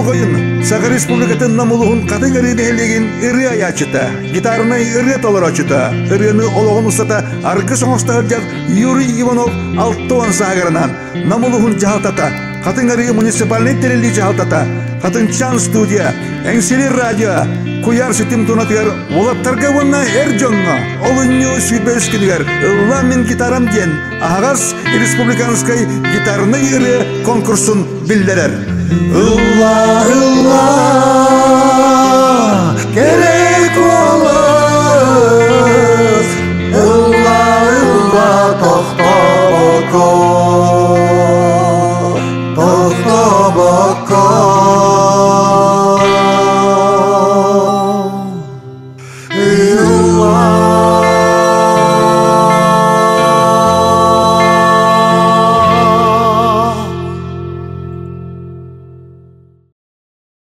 Болҕойун, Саха Республикатын Нам улууһун Хатыҥ Арыы нэһилиэгин ырыа айааччыта, гитарнай ырыа толорооччута, ырыаны олоҕун устата аргыс оҥосто сылдьар Юрий Иванов 60 сааһыгар Нам улууһун дьаһалтата, Хатыҥ Арыы муниципальнай тэриллии дьаһалтата, Хатыҥчаан студия, Эҥсири радио, куйаар ситим тунатыгар уолаттарга уонна эр дьоҥҥо олунньу 23 күнүгэр «Ылла мин гитарам» диэн аһаҕас республиканскай гитарнай ырыа конкурсун биллэрэр. Ылла, ылла, кэрэ.